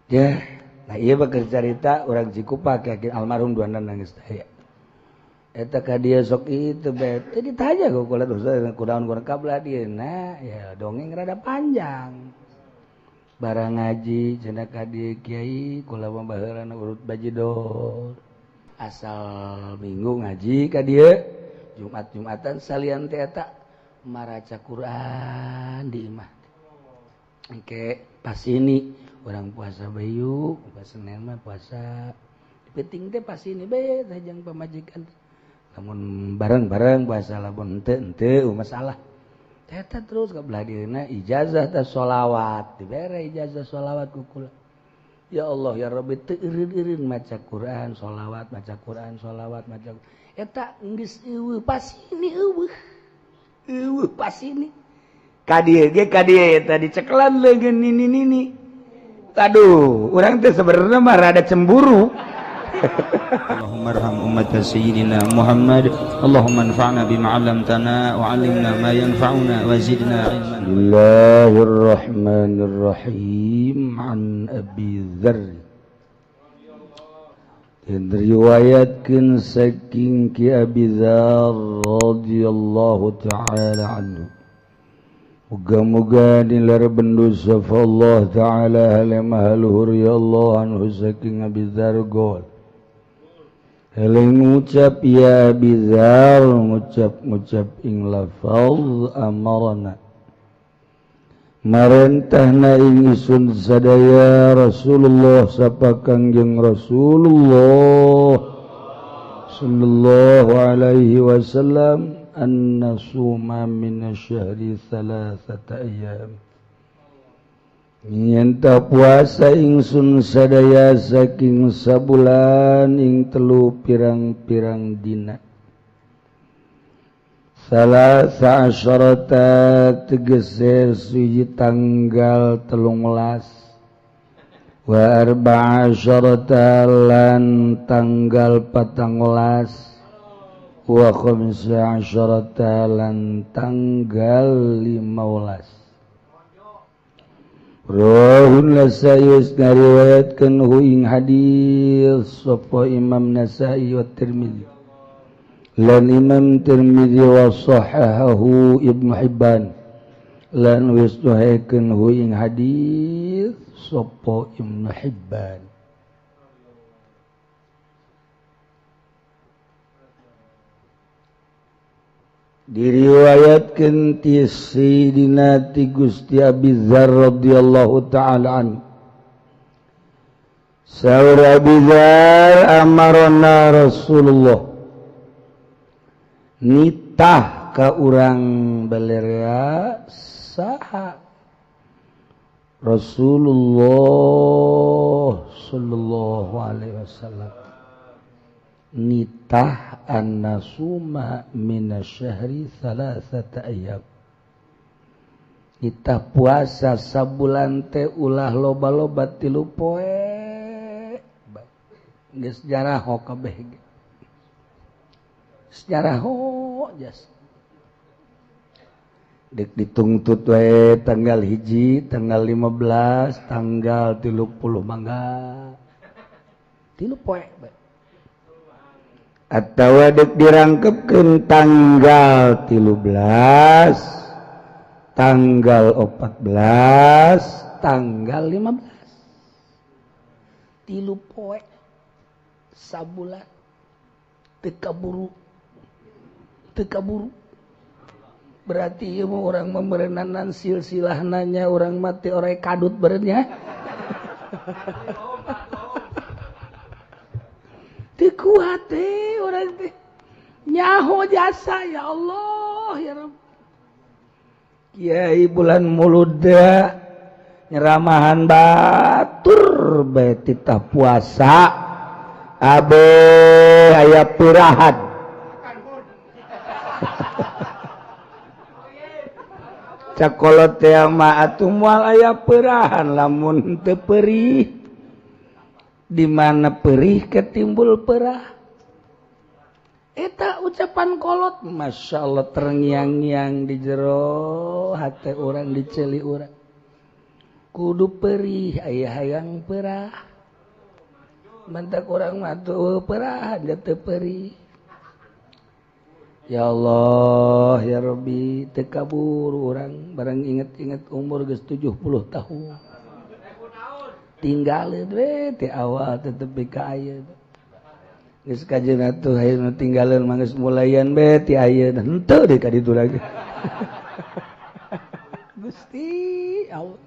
Ya, nah ieu bakal carita urang Cikupa yakin almarhum duana nangis teh. Eta ka dieu sok itu bae. Teu ditanya ku kula kunaon kunaon kablah dieu. Nah, ya dongeng rada panjang. Barang ngaji cenah ka dieu kiai kula mah baheulana urut bajidor. Asal minggu ngaji ka dieu, Jumat-jumatan salian teh eta maraca Quran di imah. Engke pas ini orang puasa bayu, pas Senin mah puasa. Penting teh pas ini bae teh jeung pamajikan. Lamun bareng-bareng puasa lamun henteu henteu masalah. Eta terus ka belah dieuna ijazah teh sholawat, dibere ijazah sholawat ku kula. Ya Allah ya Rabbi teu eureun-eureun maca Quran, sholawat, maca Quran, sholawat, maca. Eta geus eueuh pas ini eueuh. Eueuh pas ini. Ka dieu ge ka dieu eta dicekelan leungeun nini-nini. Aduh, urang teh sebenarnya mah rada cemburu. Allahumma arham ummat sayyidina Muhammad. Allahumma anfa'na bima 'allamtana wa 'allimna ma yanfa'una wa zidna ilman. Bismillahirrahmanirrahim. An Abi Dzar. Diriwayatkeun saking Ki Abi Dzar radhiyallahu ta'ala anhu. Muga-muga dilar bendu sapa Allah ta'ala halema luhur ya Allah anhu saking Abi Dzar gol. Eling ngucap ya Abi Dzar ngucap-ngucap ing lafaz amarna. Marentahna ing isun sadaya Rasulullah sapa Kangjeng Rasulullah sallallahu alaihi wasallam an nasuma min asyhari thalathata ayyam. Nyenta puasa ingsun sadaya saking sabulan ing telu pirang-pirang dina. Salasa asyarata tegese suci tanggal 13 wa arba'a asyarata lan tanggal 14 wa khamsa asyarata lan tanggal 15. Rawahun Nasai ngariwayatkeun hu ing hadis sapa Imam Nasai wa Tirmizi lan Imam Tirmizi wa sahahahu Ibnu Hibban lan wis sahihakeun hu ing hadis sapa Ibnu Hibban. Diriwayatkeun ti Sayyidina ti Gusti Abi Dzar radhiyallahu ta'ala an. Saur Abi Dzar amarna Rasulullah nitah ka urang balerea saha Rasulullah sallallahu alaihi wasallam nitah annasuma minasyahri thalathata ayyam. Nitah puasa sabulan teh ulah loba-loba 3 poe. Geus jaraho kabeh ge. Sejarah jas. Dek ditungtut wae tanggal 1, tanggal 15, tanggal 30 mangga. 3 poe bae. Atawa dek dirangkepkeun tanggal 13, tanggal 14, tanggal 15. 3 poe sabulan teu kaburu. Teu kaburu. Berarti ieu mah urang memerenanan silsilah nanya urang mati orai kadut berennya. Teu kuat teh urang teh. Nyaho jasa ya Allah ya Rabb. Kiai bulan Mulud nyeramahan batur bae titah puasa abe aya pirahan. Cakolot teh mah atuh moal aya perahan lamun teu perih. Di mana perih ketimbul perah. Eta ucapan kolot, Masya Allah terngiang-ngiang di jero hate urang diceli urang. Kudu perih aya hayang perah. Mantak urang mah teu perahan teu perih. Ya Allah ya Rabbi teu kabur urang barang inget-inget umur geus 70 tahun. Tinggalin we ti awal teu tepi ka ayeuna. Geus kajeun atuh ayeuna tinggalin mah geus mulayan be ti ayeuna henteu deui ka ditu lagi. Gusti Allah.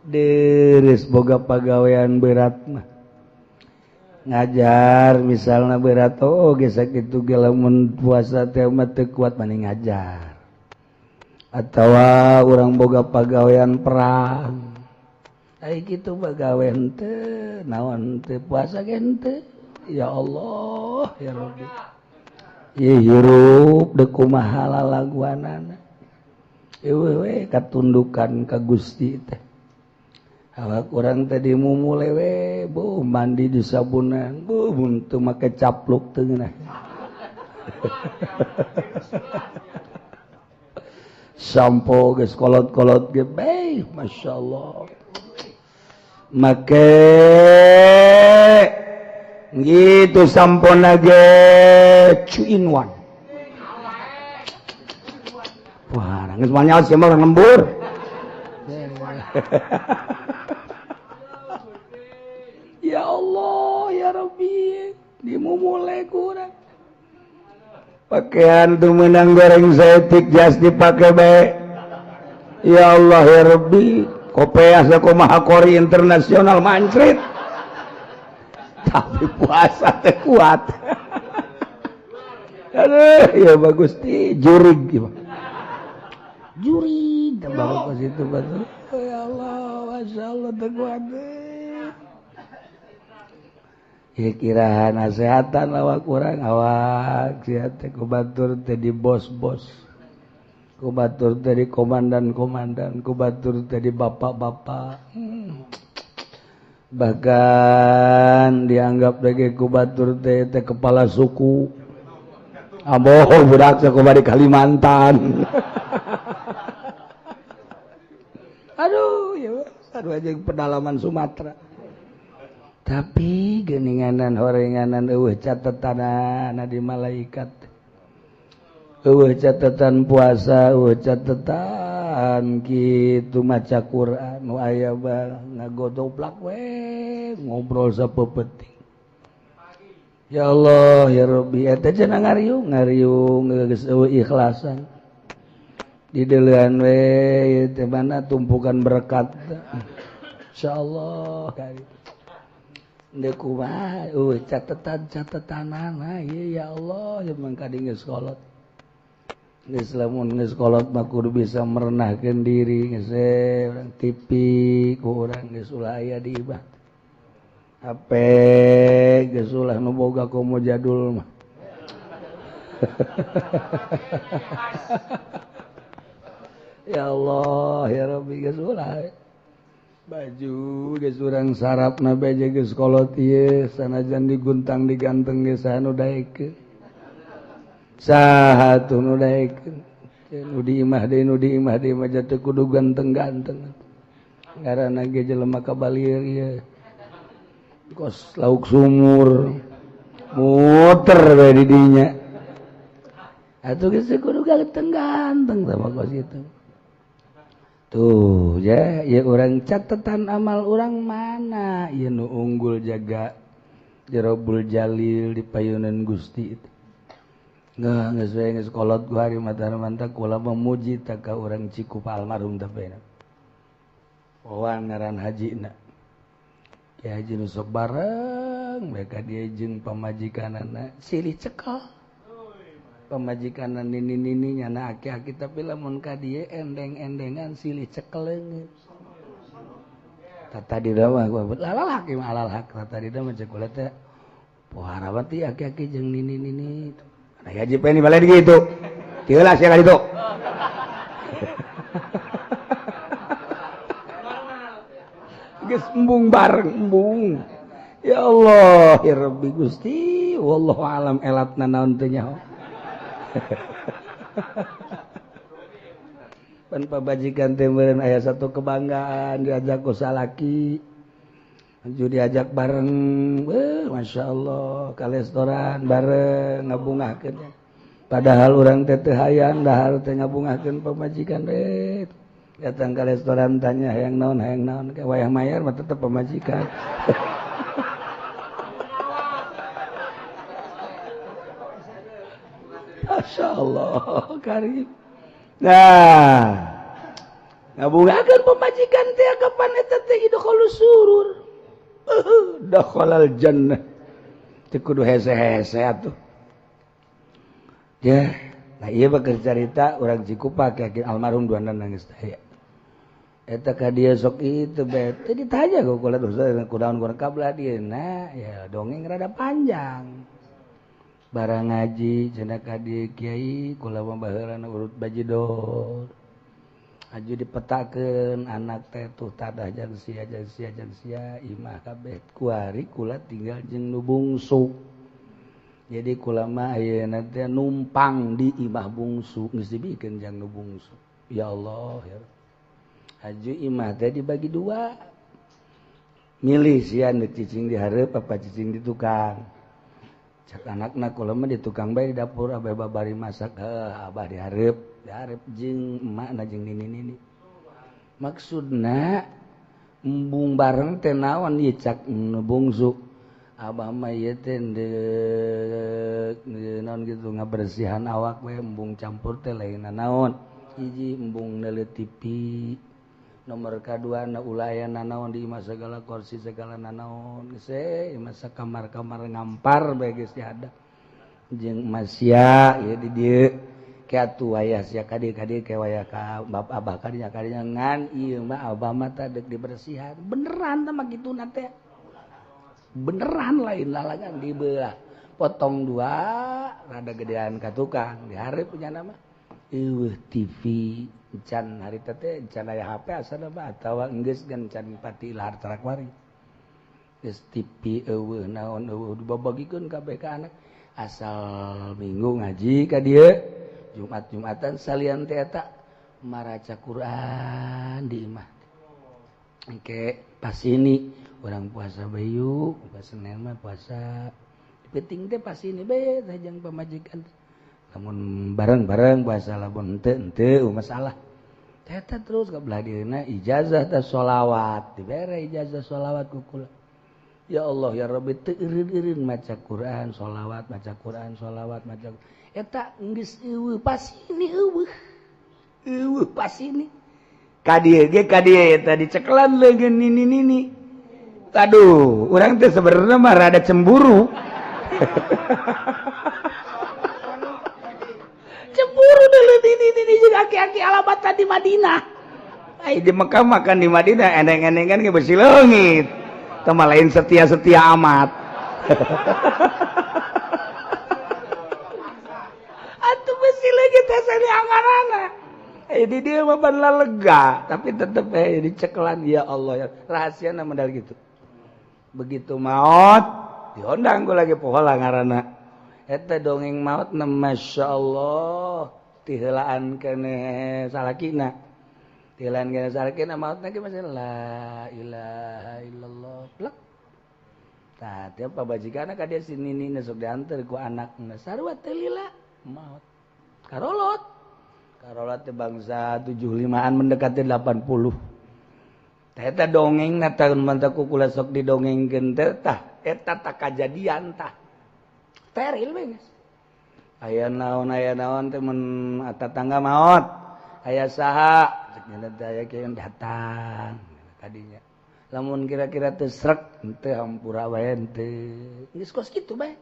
Deres boga pagawean berat mah. Ngajar misalnya berat oh geus sakitu ge lamun puasa teh mah teu kuat mani ngajar. Atawa urang boga pagawean perang. Ai kitu bagawe henteu naon teu puasa ge henteu. Ya Allah ya Rabbi. Ieu hirup deuk kumaha lalaguanana. Eueuh we katundukan ka Gusti teh. Awak urang teh dimumule we bu mandi di sabunan bu mun teu make capluk teu ngeunah. Sampo geus kolot-kolot ge bae masyaallah. Make gitu sampona ge 2 in 1. Wah, geus mah sia mah lembur. Ya Allah ya Rabbi dimumule kurang pakaian tuh menang goreng setik jas dipake bae. Ya Allah ya Rabbi kopeah sakumaha kori internasional mancrit tapi puasa teh kuat. Aduh ya bagus ti jurig jurig tambah pas itu batu. Ya Allah masyaallah teh kuat. Ya kira nasehatan awak kurang awak sia teh ku batur teh di bos-bos, ku batur teh di komandan-komandan, ku batur teh di bapak-bapak. Bahkan dianggap lagi ku batur teh teh kepala suku. Amboh budak sakumaha di Kalimantan. Aduh ya aduh aja pedalaman Sumatera. Tapi geuninganan horenganan eueuh catetanana di malaikat. Eueuh catatan puasa, eueuh catatan kitu maca Quran nu aya bae ngagodoplak we ngobrol sapeupeting. Ya Allah ya Rabbi eta cenah ngariung ngariung geus eueuh ikhlasan. Di deulean we ieu teh mana tumpukan berkat. Insyaallah kali. Ndek kumaha eueuh catatan-catatanana ieu ya Allah ya mangka di geus kolot. Geus lamun geus kolot mah kudu bisa merenahkeun diri geus urang TV ku urang geus ulah aya di ibah. HP geus ulah nu boga komo jadul mah. Ya Allah ya Rabbi geus ulah. Baju geus urang sarapna bae geus kolot ieu sanajan diguntang diganteng geus saha nu daekeun. Saha tuh nu daekeun. Nu di imah deui nu di imah deui mah teu kudu ganteng-ganteng. Ngaranna ge jelema kabalir ieu. Kos lauk sumur muter bae di dinya. Atuh geus kudu ganteng-ganteng sama kos itu. Tuh ya, ya orang catatan amal orang mana ya nu unggul jaga Jerobul Jalil di payunan Gusti itu. Nggak geus we geus kolot gua hari mata manta kula memuji ta ka urang Cikupa almarhum teh bae. Wawan ngaran hajina. Ki haji nu sok bareng mereka dia jeung pamajikanana silih cekel. Pamajikan nini-nini nyana aki-aki tapi lamun ka dieu endeng-endengan silih cekel leungit. Tata di mah lalal hak mah alal hak tata di mah cek kula teh pohara bati aki-aki jeung nini-nini. Nah haji peni balik gitu. Tieulah sia ka ditu. Geus embung bareng embung. Ya Allah ya Rabbi Gusti wallahu alam elatna naon teh nyaho. Pan pabajikan teh meureun aya satu kebanggaan diajak ku salaki. Aju diajak bareng, Masya Allah, ke restoran bareng ngabungahkeun. Padahal urang teh teu hayang dahar teh ngabungahkeun pamajikan teh. Datang ke restoran tanya hayang naon ke wayah mayar mah tetep pamajikan. Masya Allah, karim. Nah, ngabungahkeun pamajikan teh kapan eta teh idkhulus surur. Dakhalal jannah. Teu kudu hese-hese atuh. Ya, nah ieu mah keur carita urang Cikupa yakin almarhum duana nangis teh. Eta ka dieu sok itu bae teh ditanya ku kula kunaon kunaon kabelah dieu na ya dongeng rada panjang. Barang ngaji cenah ka dieu kiai kula mah baheulana urut bajidor. Aju dipetakeun anak teh tuh tadah jang sia jang sia jang sia imah kabeh kuari kula tinggal jeung nu bungsu. Jadi kula mah ayeuna teh numpang di imah bungsu geus dibikeun jang nu bungsu. Ya Allah ya. Aju imah teh dibagi dua. Milih sia nu cicing di hareup apa cicing di tukang. Cak anakna kula mah di tukang bae di dapur abah babari masak heuh abah di hareup. Arep jeung emak na jeung nini-nini. Maksudna embung bareng teh naon ieu cak nu bungsu. Abah mah ieu teh deuk naon kitu ngabersihan awak we embung campur teh lain naon. Hiji embung neuleuh TV. Nomor kadua na ulayan nanaon di imah segala kursi segala nanaon geus we imah sakamar-kamar ngampar bae geus dihadap. Jeung masya ieu di dieu. Kiatu wayah sia kadi-kadi ke wayah ka bab abah kadinya kadinya ngan ieu mah abah mah teh deuk dibersihan beneran teh mah kituna teh beneran lain lalagan dibelah potong dua rada gedean ka tukang dihareup nya nama eueuh TV can harita teh can aya HP asana mah atawa geus gan can pati lahar tarakwari geus TV eueuh naon eueuh dibabagikeun kabeh ka anak asal minggu ngaji ka dieu Jumat-jumatan salian teh eta maraca Quran di imah. Engke pas ini urang puasa bayu, pas Senin mah puasa. Penting teh pas ini bae teh jeung pamajikan. Lamun bareng-bareng puasa lamun henteu henteu masalah. Teh eta terus ka belah dieuna ijazah teh sholawat, dibere ijazah sholawat ku kula. Ya Allah ya Rabbi teu eureun-eureun maca Quran, sholawat, maca Quran, sholawat, maca eta geus eueuh pas ini eueuh. Eueuh pas ini. Ka dieu ge ka dieu eta dicekelan leungeun nini-nini. Aduh, urang teh sebenarnya mah rada cemburu. Cemburu deuleu nini-nini jeung aki-aki alamat di Madinah. Ai di Mekah makan di Madinah eneng-enengan ge besi leungit. Teu mah lain setia-setia amat. Atuh besi leungit teh sani angarana. Di dia mah ban lega, tapi tetep dicekelan ya Allah ya. Rahasiana modal gitu. Begitu maot diondang gua lagi pohola ngaranna. Eta dongeng maot na masyaallah tiheulaan keneh salakina. Tiheulaan keneh salakina maotna ge masih la ilaha illallah. Plek. Tah tiap pabajikanna ka dia si nini sok dianter ku anakna sarua teu lila maot. Karolot. Karolot teh bangsa 75-an mendekati 80. Tah eta dongengna tahun mantap ku kula sok didongengkeun teh tah eta tah kajadian tah. Teril we geus. Aya naon teh mun tatangga maot. Aya saha cek nya teh aya kieu datang kadinya. Lamun kira-kira teu srek henteu hampura wae henteu. Geus kos kitu bae.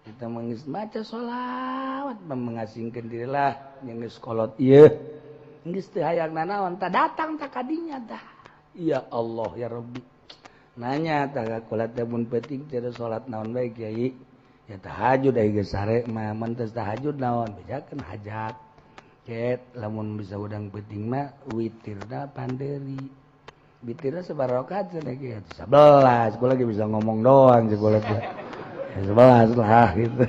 Kita mengis maca sholawat mengasingkeun diri lah jeung geus kolot ieu geus teu hayang nanaon tah datang tah kadinya tah ya Allah ya Rabbi nanya tah kula teh mun peuting teh salat naon bae kiai ya tahajud ai geus sare mah mun teu tahajud naon bejakeun hajat ket lamun bisa udang peuting mah witirna panderi witirna sabaraha rakaat cenah kieu 11 kula lagi bisa ngomong doang sih kula teh 11 lah gitu.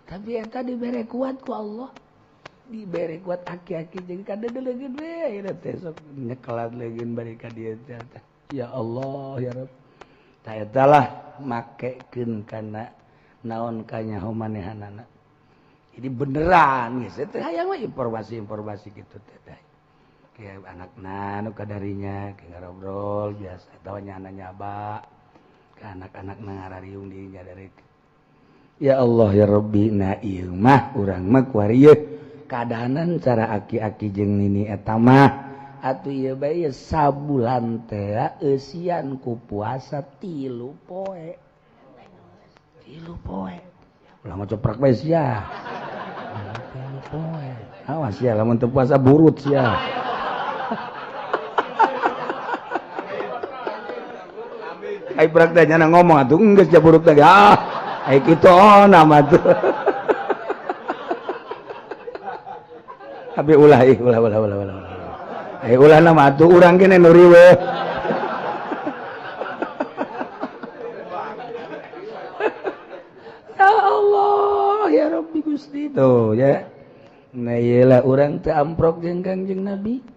Tapi eta dibere kuat ku Allah. Dibere kuat aki-aki jeung kadeuleun we ayeuna teh sok nyekelat leungeun bari ka dieu teh. Ya Allah ya Rabb. Tah eta lah makekeun kana naon kanyaho manehanana. Jadi beneran geus teh hayang mah informasi-informasi kitu teh. Kayak anakna nu kadarinya kayak ngobrol biasa atawa nyana nyaba ke anak-anak ngarariung di nyadari. Ya Allah ya Rabbi, na ieu mah urang mah kuari ieu kaadanan cara aki-aki jeung nini eta mah atuh ieu bae sabulan teh eusian ku puasa 3 poe. 3 poe. Ulah ngocoprak bae sia. 3 poe. Awas ya lamun teu puasa burut sia. Ai prak teh nyana ngomong atuh geus ja burut teh. Ah, ai kitu ona mah tuh. Abi ulah ih ulah ulah ulah ulah. Ai ulah na mah atuh urang kene nu riweuh. Ya Allah ya Rabbi Gusti tuh ya. Nah ieu urang teu amprok jeung Kangjeng Nabi.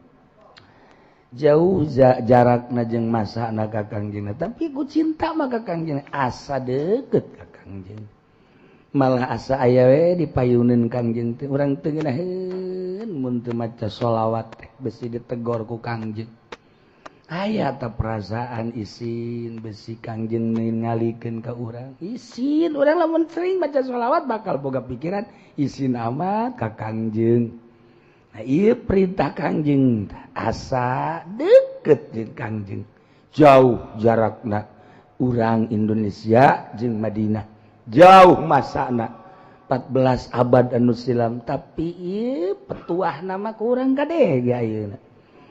Jauh jarakna jeung masana ka Kangjeng, tapi ku cinta mah ka Kangjeng asa deukeut ka Kangjeng. Malah asa aya we dipayuneun Kangjeng teh urang teu ngeunaheun mun teu maca sholawat teh besi ditegor ku Kangjeng. Aya ta perasaan isin besi Kangjeng ningalikeun ka urang. Isin urang lamun sering maca sholawat bakal boga pikiran isin amat ka Kangjeng. Nah ieu perintah Kangjeng asa deukeut jeung Kangjeng. Jauh jarakna urang Indonesia jeung Madinah. Jauh masana 14 abad anu silam, tapi ieu petuah nama kurang kade ge ayeuna.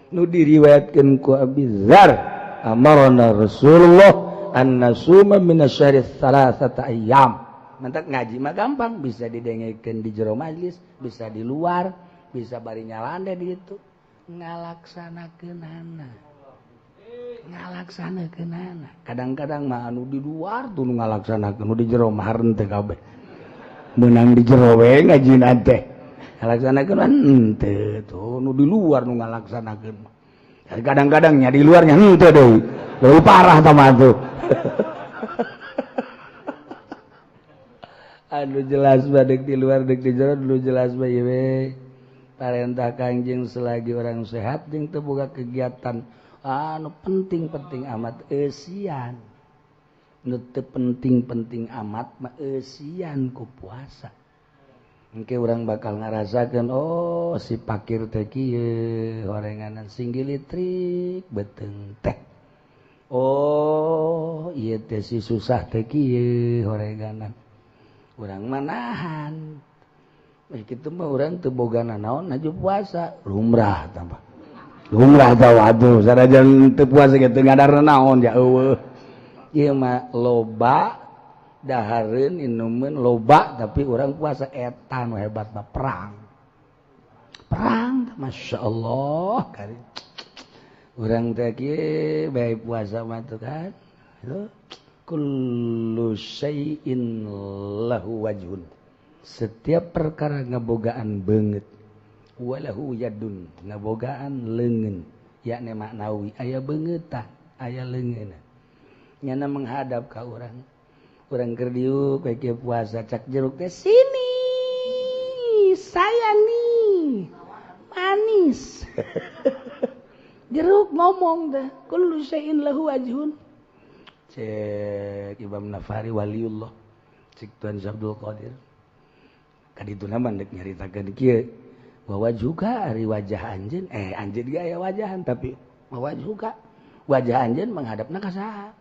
Nu diriwayatkeun ku Abi Dzar, amarna Rasulullah an nasuma minasyahri thalathata ayyam. Mantak ngaji mah gampang, bisa didengekeun di jero majlis, bisa di luar, bisa bari nyalande di ditu. Ngalaksanakeunana. Ngalaksanakeunana. Kadang-kadang mah anu di luar tuh nu ngalaksanakeun, nu di jero mah henteu kabeh. Meunang di jero we ngajina teh. Ngalaksanakeun henteu tuh nu di luar nu ngalaksanakeun. Kadang-kadang nya di luarnya henteu deui. Leuwih parah tah mah tuh. Anu jelas mah deuk di luar deuk di jero nu jelas mah ieu we. Parentah Kangjeng selagi orang sehat jeung teu boga kegiatan anu penting-penting amat eusian. Nu teu penting-penting amat mah eusian ku puasa. Engke urang bakal ngarasakeun oh si pakir teh kieu horenganan singgilitrik beuteung teh. Oh ieu teh si susah teh kieu horenganan. Urang manahan. Kitu mah urang teu boga nanaon laju puasa lumrah tambah. Lumrah tah waduh sanajan teu puasa ge teu ngadar naon ja eueuh. Ieu mah loba dahareun inumeun loba tapi urang puasa eta nu hebat mah perang. Perang masyaallah kari. Urang teh kieu bae puasa mah tuh kan. Kullu syai'in lahu wajhun. Setiap perkara ngabogaan beungeut walahu yadun ngabogaan leungeun yakni maknawi aya beungeutah aya leungeunna nyana menghadap ka urang urang keur diuk we kieu puasa cak jeruk teh sini saya nih manis. Jeruk ngomong teh kullu syai'in lahu wajhun. Cek Imam Nafari waliullah cek Tuan Abdul Qadir kadituna mah deuk nyaritakeun kieu bahwa juga ari wajah anjeun anjeun ge aya wajahan tapi bahwa juga wajah anjeun menghadapna ka saha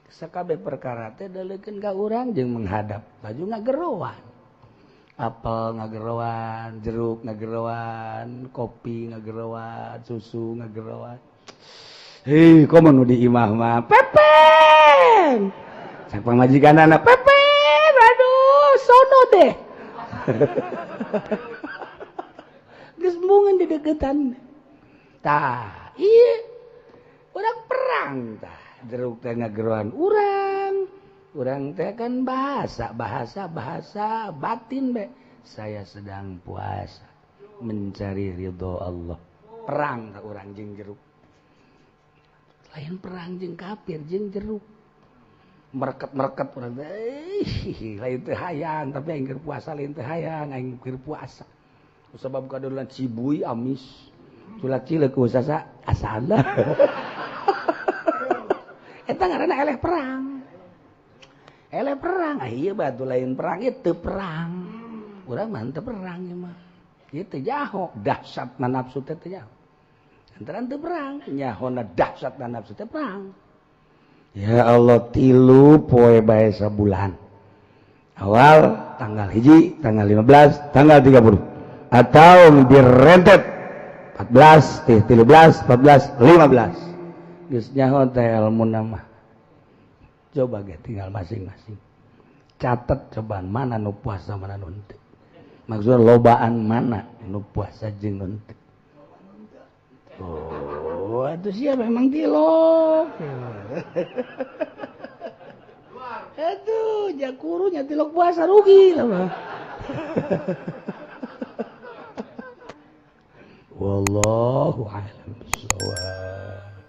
sakabeh perkara teh deulekeun ka urang jeung menghadap baju ngageroan apel ngageroan jeruk ngageroan kopi ngageroan susu ngageroan hei komo nu di imah mah pepen cak pamajikanana pepen aduh sono deh. Geus embungeun di deukeutan. Tah, ieu urang perang tah. Jeruk teh ngageroan urang. Urang teh kan bahasa, bahasa, bahasa batin be. Saya sedang puasa mencari ridho Allah. Perang tak orang jeung jeruk. Lain perang jeung kafir jeung jeruk. Mereket-mereket urang teh lain teu hayang tapi aing keur puasa lain teu hayang aing keur puasa. Sebab kadolan cibui amis. Culak cileuk usasa asana. Eta ngaranna eleh perang. Eleh perang, ah ieu batu lain perang ieu teu perang. Urang mah teu perang ieu mah. Ieu teu jaho, dahsyatna nafsu teh teu jaho. Antara teu perang, nyahona dahsyatna nafsu teh perang. Ya Allah 3 poe bae sabulan. Awal tanggal 1, tanggal 15, tanggal 30. Atau direntet 14, 13, 14, 15. Geus nyaho teh ilmuna mah. Coba ge tinggal masing-masing. Catet cobaan mana nu puasa mana nu henteu. Maksudnya lobaan mana nu puasa jeung nu henteu. Oh, itu siapa memang tilok. Aduh, jakurunya tilok puasa rugi lah mah. Wallahu a'lam bishawab.